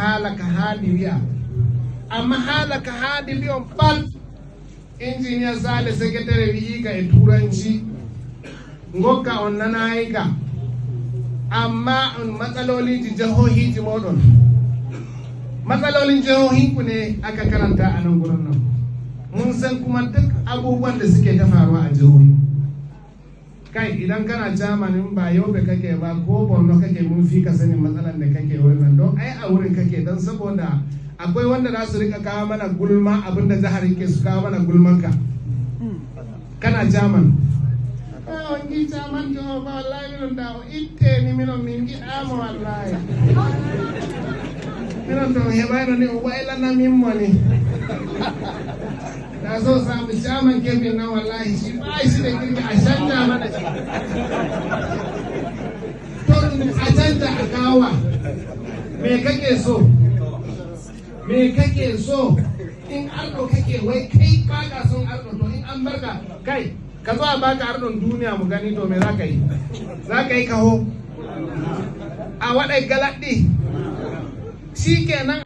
Haala ka haandi wi'a, amma haala ka haandi mbi'on pal. Injiniya Sale secrétaire wi'ika e turanci gokka on nanayi ka, amma on matsaloliji jihohiji moɗon, matsalolin jihohinku ne aka karanta a nan gurin nan. Mun san kuma duk abubuwan da suke ta faruwa a jihohi. Kai, idan kana jamanin ba Yobe kake ba ko Borno kake, mun fi ka sanin matsalan da kake wurin nan, don ai a wurin kake. Don saboda akwai wanda za su rika kawo mana gulma, abinda jihar yake su kawo mana gulmanka kana jaman on gi jaman jo ba. Wallahi minon da o itte ni, minon min giɗamo. Wallahi minon to heɓayno ni o waylana min moni da so samu chairman Kebbi nan. Wallahi shi ba shi da kirki, a canja mana shi. To, a canja a kawa, me kake so? Me kake so? In ardo kake, wai kai baka son ardo, to in an barka kai ka zo a baka ardon duniya mu gani, to me za ka yi? Za ka yi kaho a waɗai galaɗi shi kenan.